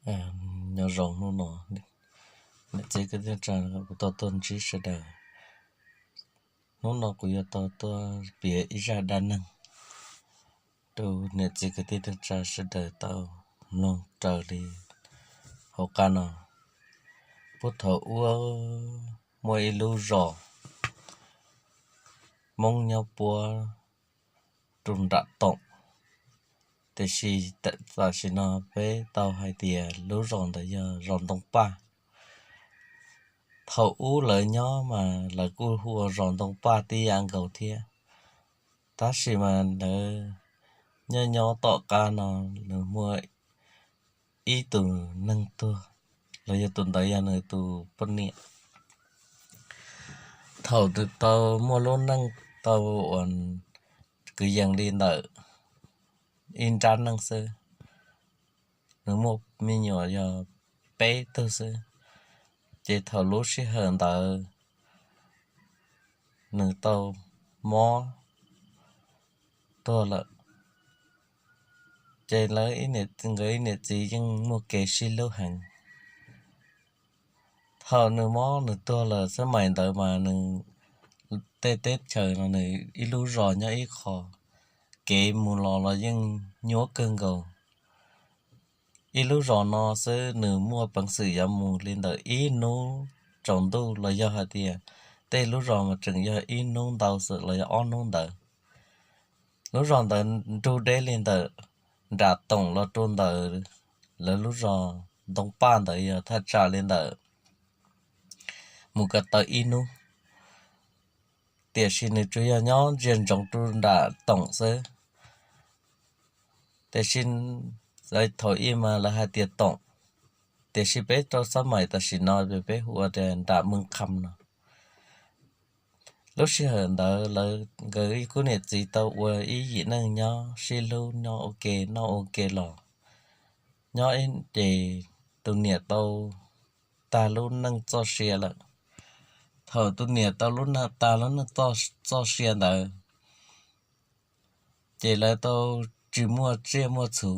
Nyob zoo hnub no, niam txiv kwv tij neej tsa kuv tau tuaj ntsib sawv daws. Hnub no kuv yuav tau tuaj piav ib zaj dab neeg rau niam txiv kwv tij neej tsa sawv daws tau mloog raws li hauv qab no. Puag thaum ub muaj ib lub zos Hmoob nyob puab rau nram Toom, tiam sis tam sim no peb tau hais tias lub zos ntawd yog zos Ntoo Paj. Thaum ub lawv nyob mas lawv kuj hu ua zos Ntoo Paj tib yam nkaus thiab, tab sis mas lawv nyob nyob tom qab no nws muaj ib tus neeg tuag, los yog tus ntawd yog nws tus poj niam. Thaum nws tau muaj lub neej tau uas kwv yees li ntawm ib nrab neej xwb, nws muaj me nyuam yog peb tug xwb. Ces thaum lub sij hawm ntawd nws tau mob tuag lawm, ces lawv nkawd ib niam txiv yeej muaj kev sib hlub heev. Thaum nws mob nws tuag lawm xab mais ntawd mas nws tej teb chaws no nws ib lub zos nyob ib qho, kev mus los los yeej nyuaj kawg nkaus. Ib lub zos no xwb nws muaj peev xwm yuav mus li ntawm ib hnub tsaus ntuj los yog hais tias tej lub zos mas tseem yog ib hnub ntau xwb los yog ob hnub ntawd. Lub zos ntawd nrug deb li ntawm nram Toom los rau ntawm lawv lub zos Ntoo Paj ntawd yog thaj tsam li ntawm mus ko taw ib hnub, tiam sis nws tsuas yog nyob ntsia ntsoov rau nram Toom xwb. Tiam sis thaum ub mas lawv hais tias Toom, tiam sis peb rau xab mais tam sim no peb hu ua tias nram Meej Kham no. Lub sij hawm ntawd lawv nkawd ib khub niam txiv tau ua ib yim neej nyob sib hlub nyob ua ke noj ua ke los nyob ces tus niam tau tag lub neej txoj sia lawm. Thaum tus niam tau lub neej tag lub neej txoj sia ntawd, ces lawv tau tsis muaj tsiaj muaj txhu,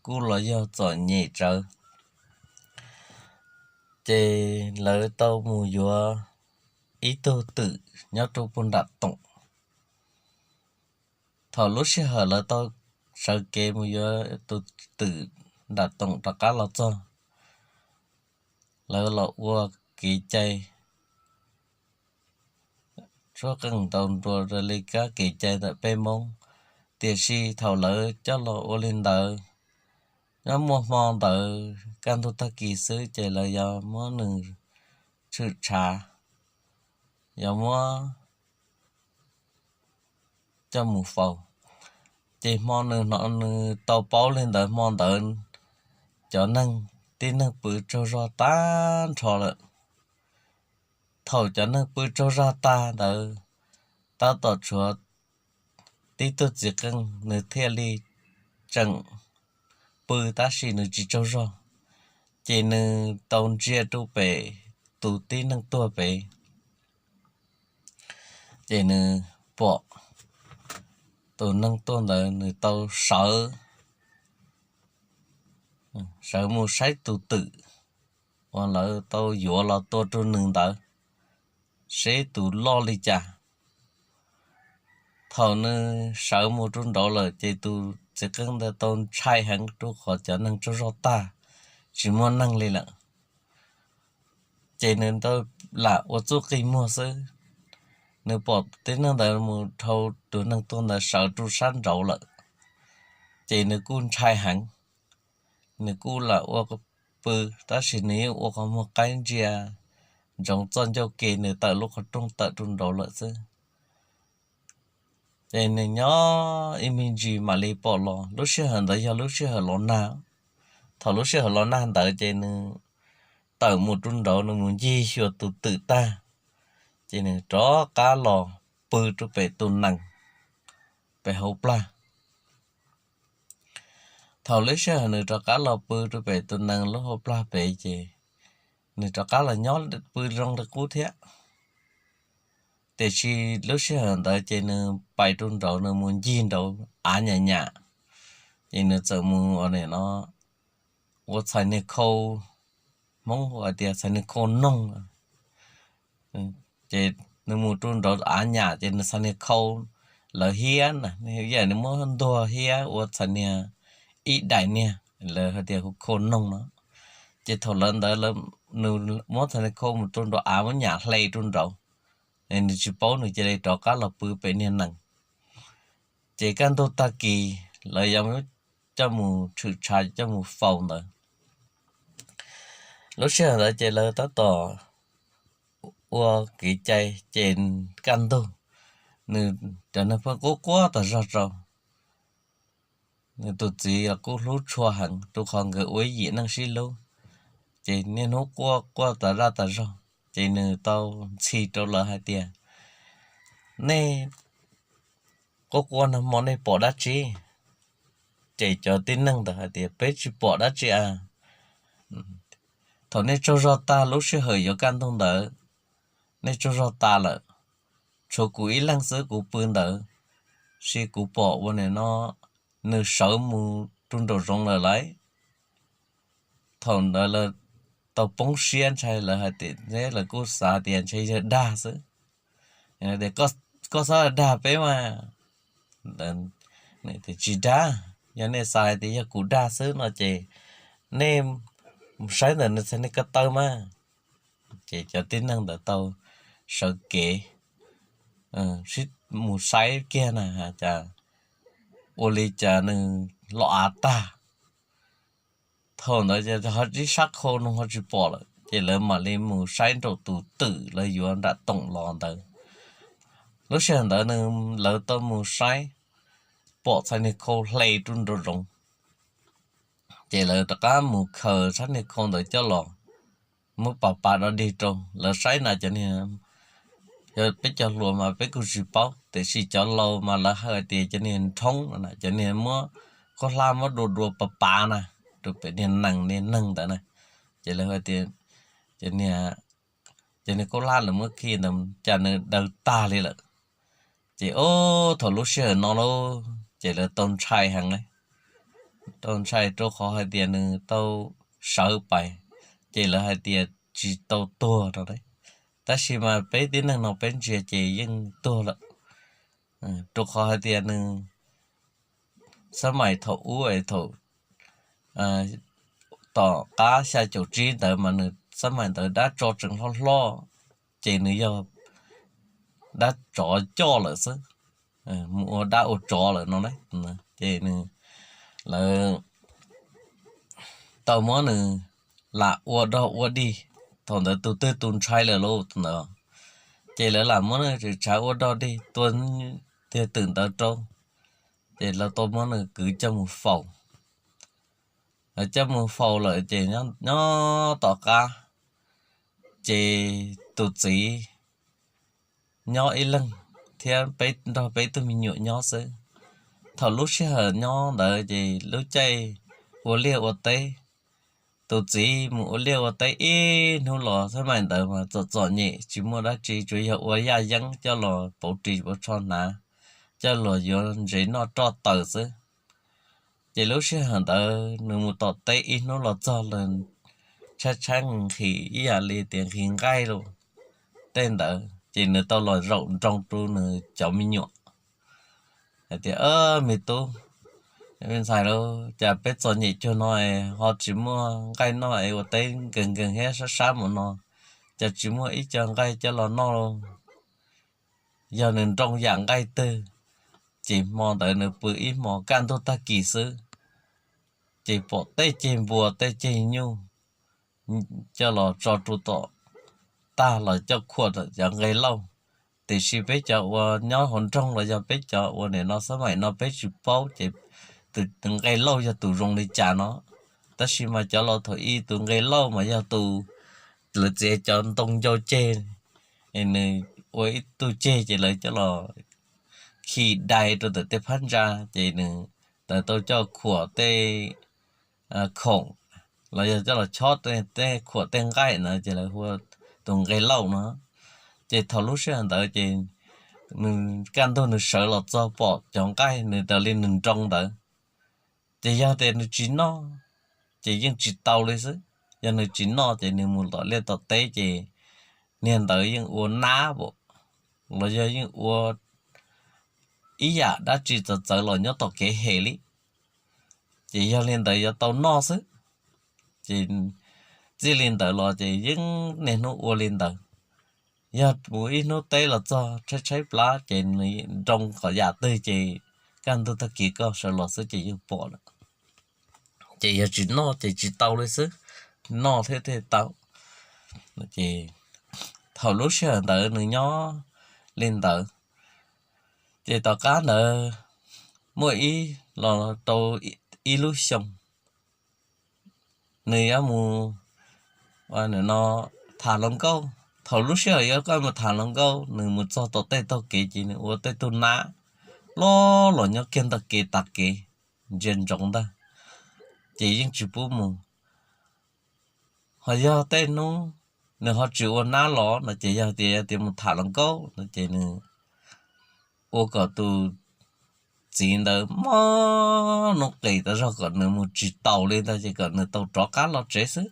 kuj los yog txom nyem tsawv, ces lawv tau mus yuav ib tug twm nyob rau puag nram Toom. Thaum lub sij hawm lawv tau sawv kev mus yuav tus twm nram Toom rov qab los txog, lawv los ua kev cai tshuab qeej ntaus nruas raws li kab kev cai ntawm peb Hmoob. Tiam sis thaum lawv coj los ua li ntawd, nyob muaj hmo ntawd kaj ntug tag kis xwb ces lawv yuav muab nws tshwm tshav, yuav muab coj mus faus. Ces hmo nws hnov nws tau paub li ntawd hmo ntawd cov neeg, tib neeg pw tsaug zog tag nrho lawm. Thaum cov neeg pw tsaug zog tag ntawd, tab tom tshuav tib tug txiv qeej nws thiaj li tseem pw tab sis nws tsis tsaug zog, ces nws tau ntsia rau pem tus tib neeg tuag pem, ces nws pom tus neeg tuag ntawd nws tau sawv, sawv mus saib tus twm uas lawv tau yuav los tua rau nws ntawd, seb tus loj li cas. Thaum nws sawv mus rau nraud lawm ces tus txiv qeej ntawd tau ntshai heev rau qhov cov neeg tsaug zog tag, tsis muaj neeg li lawm. Ces nws ntawd lam ua txuj qi muag xwb, nws pom tib neeg ntawd mus dhau tus neeg tuag ntawd sawv rau sab nraud lawm, ces nws kuj ntshai heev. Nws kuj lam ua pw, tab sis nws yeej ua qhov muag qaib ntsia ntsoov txoj ncauj ke nws tawm lub qhov rooj tawm rau nraud lawm xwb. Ces nws nyob ib me ntsis mam li pom los, lub sij hawm ntawd yog lub sij hawm los nag. Thaum lub sij hawm los nag ntawd ces nws tawm mus rau nraud nws mus ncig xyuas tus twm tag, ces nws rov qab los pw rau pem tus nees pem hauv plag. Thaum lub sij hawm nws rov qab los pw rau pem tus nees lub hauv plag pem ces nws rov qab los nyob pw zoo li qub thiab. Tiam sis lub sij hawm ntawd ces nws pais rau nraud nws mus ncig nraud av nyam nyam, ces nws txawm mus ua li no ua txhais niag khau, Hmoob hais tias txhais niag khau noog. Ces nws mus rau nraud av nyam ces nws txhais niag khau lawv hiab na, yam nws muab ntuag hiab ua txhais niag ib daim niag, lawv hais tias khau noog no. Ces thaum lawv ntawd nws muab txhais niag khau mus rau nraud av muab nyam hle rau nraud, nws tsis paub, nws cia li rov qab los pw pem niag nees. Ces kaj ntug tag kis lawv yuav coj mus tshwm tshav coj mus faus ntawd. Lub sij hawm ntawd ces lawv tab tom ua kev cai ces kaj ntug nws cov neeg pheej quaj quaj tas zog rau. Nws tus txiv los kuj hlub tshua heev rau qhov nkawd ua ib yim neej sib hlub. Ces niaj hnub quaj quaj tas zaj tas zog ces nws tau ntxhi rau lawv hais tias, nej quaj quaj nag hmo nej pom dab tsi? Ces cov tib neeg ntawd hais tias peb tsis pom dab tsi a. Thaum nej tsaug zog tag lub sij hawm yuav kaj ntug ntawd, nej tsaug zog tas lawm, tshuav kuv ib leeg xwb kuv pw ntawd, sis kuv pom ua nim no nws sawv mus rau nraum zoov lawm lauj. Thaum ntawd lawv tau poob siab ntshai, lawv hais tias, lawv kuj xav tias ntshe yawg dag xwb. Koj txhob dag peb mas. Tsis dag, yog nej xav hais tias yog kuv dag xwb no ces nej mus saib ntawm nws txhais niag ko taw mas. Ces cov tib neeg ntawd tau sawv kev sib mus saib kiag na, cas ua li cas nws los av tag. Thaum ntawd ho ib sab khau no ho tsis pom lawm ces lawv mam li mus saib nraum tus twm lawv yuav nram toom los ntawd. Lub sij hawm ntawd nws, lawv tau mus saib pom txhais niag khau hle rau nraum zoov. Ces lawv rov qab mus khaws sab niag khau ntawd coj los muab pas pas do dig rau. Lawv saib na cov niag, yog peb cov hluas mas peb kuj tsis paub, tiam sis cov laus mas lawv hais tias cov niag nrhoob, cov niag muab khaub hlab muab dua dua pas pas na, rau pem niag nees niag neeg ntawd na. Ces lawv hais tias cov niag khaub hlab lawv muab khi ntawd cas nws daws tag li lawm. Ces o, thaum lub sij hawm no lauj ces lawv tau ntshai heev li, tau ntshai rau qhov hais tias nws tau sawv pais, ces lawv hais tias tsis tau tuag no. Tab sis mas peb tib neeg no peb ntsia ces yeej tuag lawm, rau qhov hais tias nws xab maim thaum ub es thaum tom qab xya caum tsib ntawd mas nws xab maim ntawd dab tsov tseem hlob hlob, ces nws yog dab tsov coj lawm xwb, mus ua dab ua tsov lawm no. Ces nws, lawv tau muab nws lam ua dog ua dig, thaum ntawd tus twg tus ntshai lawm lauj tus ntawd, ces lawv lam muab nws tshwm tshav ua dog dig tua tiag twm ntawd rau, ces lawv tau muab nws kwv coj mus faus. Lawv coj mus faus lawm ces nyob tom qab, ces tus txiv nyob ib leeg thiab peb nrog peb tug me nyuam nyob xwb. Thaum lub sij hawm nyob ntawd ces lub caij ua liaj ua teb, tus txiv mus ua liaj ua teb ib hnub los xab maim ntawd mas txom txom nyem tsis muaj dab tsi, tsuas yog ua yaj yeeb coj los pauv ris pauv tsho hnav, coj los yuav ntses noj roj taws xwb. Ces lub sij hawm ntawd nws mus tom teb ib hnub los txog lawm, tshaib tshaib nqhis ib yam li tias nqhis nqaij los tej ntawd, ces nws tau los zaum nroo rau nws cov me nyuam hais tias, me tub, me ntxhais lauj, cas peb txom nyem cuag no es ho tsis muaj nqaij noj es ua teb nkees nkees thiab sab sab mus no, cas tsis muaj ib co nqaij coj los noj lauj? Yog nws nroo yam nqaij twg, ces hmo ntawd nws pw ib hmos kaj ntug tag kis xwb, ces pom tej ceg npua tej ceg nyuj coj los tso rau tom tag los coj khuam cov nqe lauj. Tiam sis peb cov uas nyob hauv nroog los yog peb cov uas nim no xab maim no peb tsis paub ces tus nqe lauj yog tus zoo li cas no. Tab sis mas cov laus thaum ub tus nqe lauj mas yog tus, lawv txiav cov ntoo ncau ceg, nws ua ib tug ceg ces lawv coj los khi dai rau ntawm tej phab ntsa, ces nws tau coj khuam tej khoom los yog coj los chob tej khuam tej nqaij na ces lawv hu ua tus nqe lauj no. Ces thaum lub sij hawm ntawd ces nws kaj ntug nws sawv los txog pom cov nqaij nws raws li nws nroo ntawd, ces yog tias nws tsis noj, ces yeej tsis tau li xwb. Yog nws tsis noj ces nws mus tom liaj tom teb ces niag ntawd yeej ua nab los yog yeej ua ib yam dab tsi txawv txawv los nyob tom kev hem li. Ces yog li ntawd yuav tau noj xwb. Ces txij li ntawd los ces yeej niaj hnub ua li ntawd. Yog mus ib hnub teb los txog tshaib tshaib plab ces nws nroo qhov yam twg ces kaj ntug tag kis koj sawv los xwb ces yeej pom lawm. Ces yog tsis noj ces tsis tau li xwb, noj thiab thiaj tau. Ces thaum lub sij hawm ntawd nws nyob li ntawd, ces tom qab ntawd muaj ib los rau ib lub xyoo, nws yuav mus no tham hluas nkauj. Thaum lub sij hawm yuav koj mus tham hluas nkauj, nws mus txog tom tej taug kev ces nws ua tej tug nab loj los nyob kiag ntawm kev tas kev ntsia ntsoov ntag, ces yeej tsis pub mus. Ho yog tej hnub nws ho tsis ua nab los no ces yog tias yog tias mus tham hluas nkauj no ces nws ua kom tus txiv ntawd mob nuj qis tas zog kom nws mus tsis taus li ntag ces kom nws tau rov qab los tsev xwb.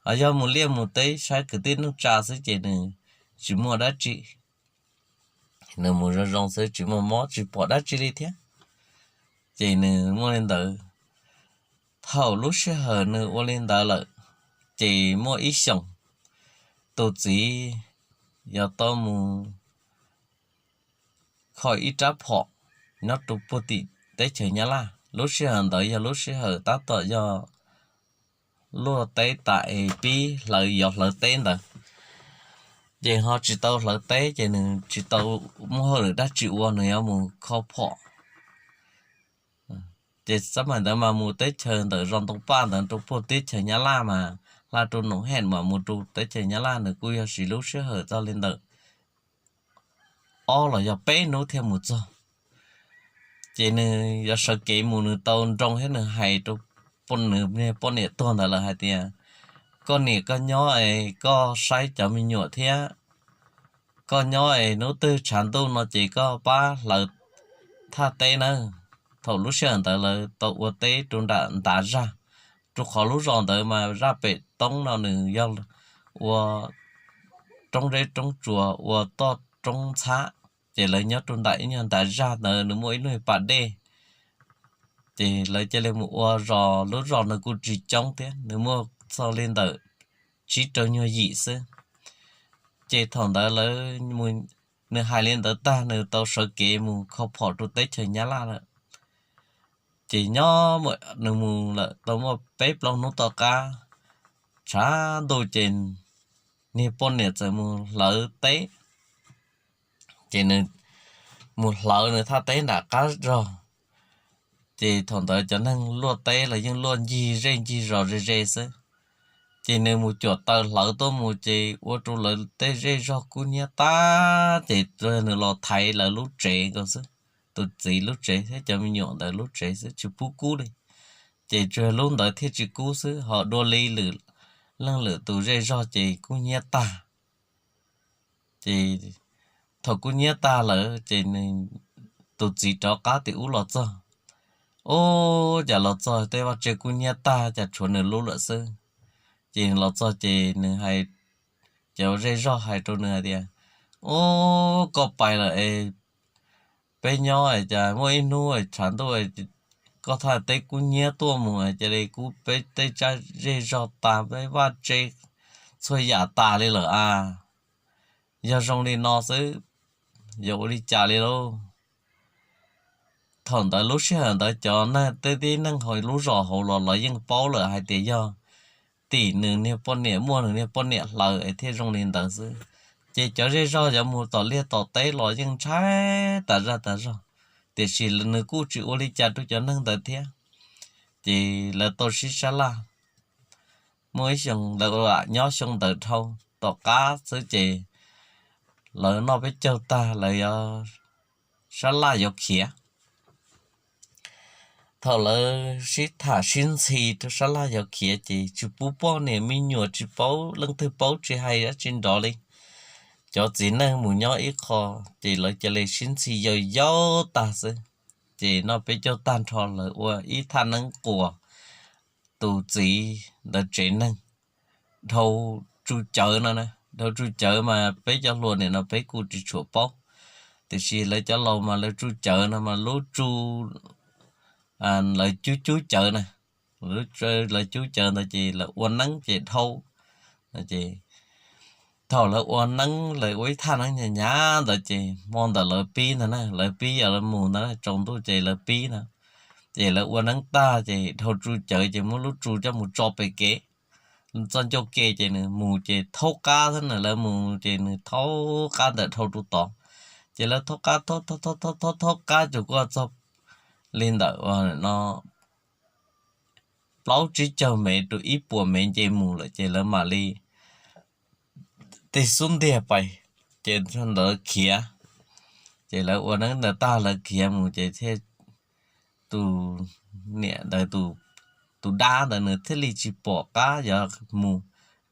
Ho yog mus liaj mus teb saib kwv tij neej tsa xwb ces nws tsis muaj dab tsi, nws mus zoo zoo xwb tsis muaj mob tsis pom dab tsi li thiab. Ces nws muaj li ntawd, thaum lub sij hawm nws ua li ntawd lawm, ces muaj ib xyoos tus txiv yog tau mus kho ib rab phom nyob rau puag tim teb chaws Nyab Laj. Lub sij hawm ntawd yog lub sij hawm tab tom yog luaj teb tas es pib hlawv yov hlawv teb ntawd, ces ho tsis tau hlawv teb ces nws tsis tau muaj hauj lwm dab tsi ua nws yuav mus kho phom. Ces xab maim ntawd mas mus teb chaws ntawm zos Ntoo Paj ntawd rau puag teb chaws Nyab Laj mas hla rau Noom Hem mas mus rau teb chaws Nyab Laj nws kuj yog siv lub sij hawm txog li ntawm ob los yog peb hnub thiaj mus txog. Ces nws yuav sawv kev mus nws tau nroo thiab nws hais rau nws niag poj niam tuag ntawd lawm hais tias, koj niam koj nyob es koj saib cov me nyuam thiab, koj nyob es hnub twg tshav ntuj no ces koj pab hlawv thaj teb nawb. Thaum lub sij hawm ntawd lawv tau ua teb rau nram ntav zaj, rau qhov lub zos ntawd mas zaj pem toob no nws yog ua roob zeb roob tsuas ua toj roob ntxhab, ces lawv nyob rau nram ib nyuag ntav zaj ntawd nws muaj ib lub pas dej. Ces lawv cia li mus ua zos, lub zos nws kuj tsis coob thiab, nws muaj txog li ntawm tsib rau nyuag yim xwb. Ces thaum ntawd lawv, nws hais li ntawd tag nws tau sawv kev mus kho phom rau teb chaws Nyab Laj lawm. Ces nyob nws mus lawm tau muaj peb plaub hnub tom qab, tshav ntuj ces niag poj niam txawm mus hlawv teb. Ces nws mus hlawv nws thaj teb nram qab zog, ces thaum ntawd cov neeg luaj teb los yeej luaj ncig zej ncig zos ze ze xwb. Ces nws mus cuam taws hlawv tuaj mus ces ua rau lawv tej zej zog kub hnyiab tag, ces nws los thaiv lawv lub tsev nkaus xwb, tus txiv lub tsev thiab cov me nyuam ntawd lub tsev xwb tsis pub kub li. Ces tsuas lub ntawd thiaj tsis kub xwb, ho dua li lwm leej lwm tus zej zog ces kub hnyiab tag. Ces thaum kub hnyiab tag lawm ces tus txiv rov qab tim ub los txog. Ub, cas los txog tej vaj tse kub hnyiab tag cas tshuav nws lub lawm xwb. Ces los txog ces nws hais, cov zej zog hais rau nws hais tias, ub, koj pais lawm es peb nyob es cas muaj ib hnub tshav ntuj koj thaj teb kub hnyiab tuaj mus cia li kub peb tej zej zog tas, peb vaj tse txhua yam tas li lawm a. Yog zoo li no xwb, yuav ua li cas li lauj? Thaum ntawd lub sij hawm ntawd cov neeg tej tib neeg hauv lub zos hauv los los yeej paub lawm hais tias yog tim nws niag poj niam, muaj nws niag poj niam hlawv es thiaj zoo li ntawd xwb. Ces cov zej zog yuav mus tom liaj tom teb los yeej ntshai tas zaj tas zog, tiam sis nws kuj tsis ua li cas rau cov neeg ntawd thiab. Ces lawv tau sib sab laj, muaj ib xyoo lawv ua nyob xyoo ntawd dhau, tom qab xwb ces lawv noj peb caug tag lawv yuav sab laj yuav khiav. Thaum lawv sib tham sib ntxhi rau sab laj yuav khiav ces tsis pub poj niam me nyuam tsis paub leej twg paub tsis hais dab tsi nrov li. Cov txiv neej mus nyob ib qho ces lawv cia li sib ntxhi yau yau tag xwb. Ces noj peb caug tag nrho lawv ua ib thaj neeb quas tus txiv ntawd tsev neeg dhau tsu cawv no na. Dhau tsu cawv mas peb cov hluas nim no peb kuj tsis tshua paub, tiam sis lawv cov laus mas lawv tsu cawv no mas lub tsu, lawv cub cub cawv na, lawv cub cawv ntawd ces lawv ua neeb ces dhau. Thaum lawv ua neeb, lawv ua ib thaj neeb hnyav hnyav ntawd ces hmo ntawd lawv pib ntag na, lawv pib yog lawv mus ntag na, tsaus ntuj ces lawv pib na. Ces lawv ua neeb tag ces dhau tsu cawv ces muab lub tsu coj mus tso pem kev, txoj ncauj ke ces nws mus ces thaub qab xwb na, lawv mus ces nws thaub qab ntawm dhau rau tod. Ces lawv thaub qab thaub thaub thaub thaub thaub qab tsuas kuj txog li ntawm no plaub tsib caug mev rau ib puas mev nce mus lawm ces lawv mam li tig xub ntiag pais, ces ntawd khiav. Ces lawv ua neeb ntawd tag lawv khiav mus ces thiaj, tus niam ntawd, tus dab ntawd nws thiaj li tsis pom qab yuav mus,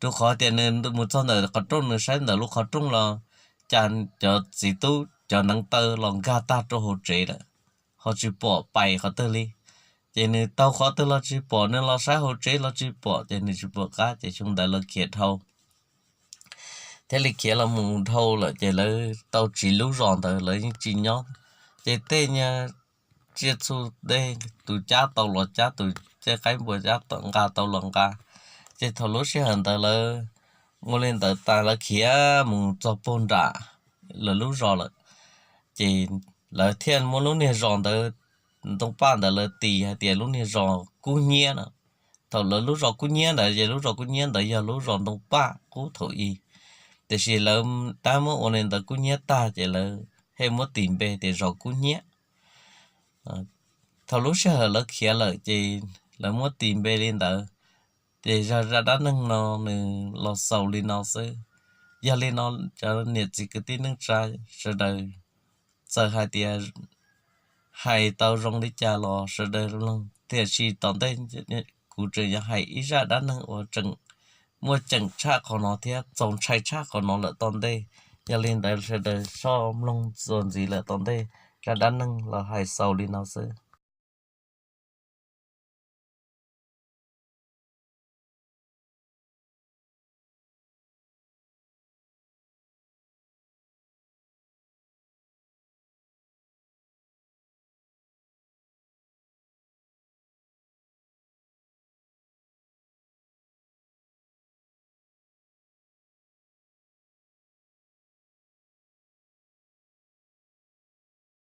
rau qhov tias nws mus txog ntawm qhov rooj nws saib ntawm lub qhov rooj los cas cov txiv tub cov neev taw los nkag tag rau hauv tsev lawm, ho tsis pom pais qhov twg li. Ces nws taug qhov twg los tsis pom, nws los saib hauv tsev los tsis pom, ces nws tsis pom qab ces xyoo ntawd lawv khiav dhau thiaj li khiav los mus dhau lawm ces lawv tau tsiv lub zos ntawd lawv yeej tsis nyob. Ces tej nyuag tsiaj txhu dej, tus cab tau los cab, tus tej qaib npua cab nqa tau los nqa. Ces thaum lub sij hawm ntawd lawv ua li ntawd tas lawv khiav mus txog puag nram lawv lub zos lawm, ces lawv thiaj muab lub niag zos ntawd, ntoo paj ntawd lawv tis hais tias lub niag zos Kub Hnyiab no. Thaum lawv lub zos Kub Hnyiab ntawd ces lub zos Kub Hnyiab ntawd yog lub zos ntoo paj qub thaum ub, tiam sis lawv tab muab ua li ntawd Kub Hnyiab tag ces lawv thiaj muab tis npe tias zos Kub Hnyiab. Thaum lub sij hawm lawv khiav lawm ces lawv muab tis npe li ntawd. Ces zaj dab neeg no nws los xaus li no xwb. Yog li no cov niam txiv kwv tij neej tsa sawv daws, txawm hais tias hais tau zoo li cas los sawv daws mloog, tiam sis tom ntej kuv tseem yuav hais ib zaj dab neeg uas tseem muaj ceem tshaj qhov no thiab txaus ntshai tshaj qhov no lawm tom ntej. Yog li ntawd sawv daws soj mloog txuas ntxiv lawm tom ntej, zaj dab neeg los hais xaus li no xwb.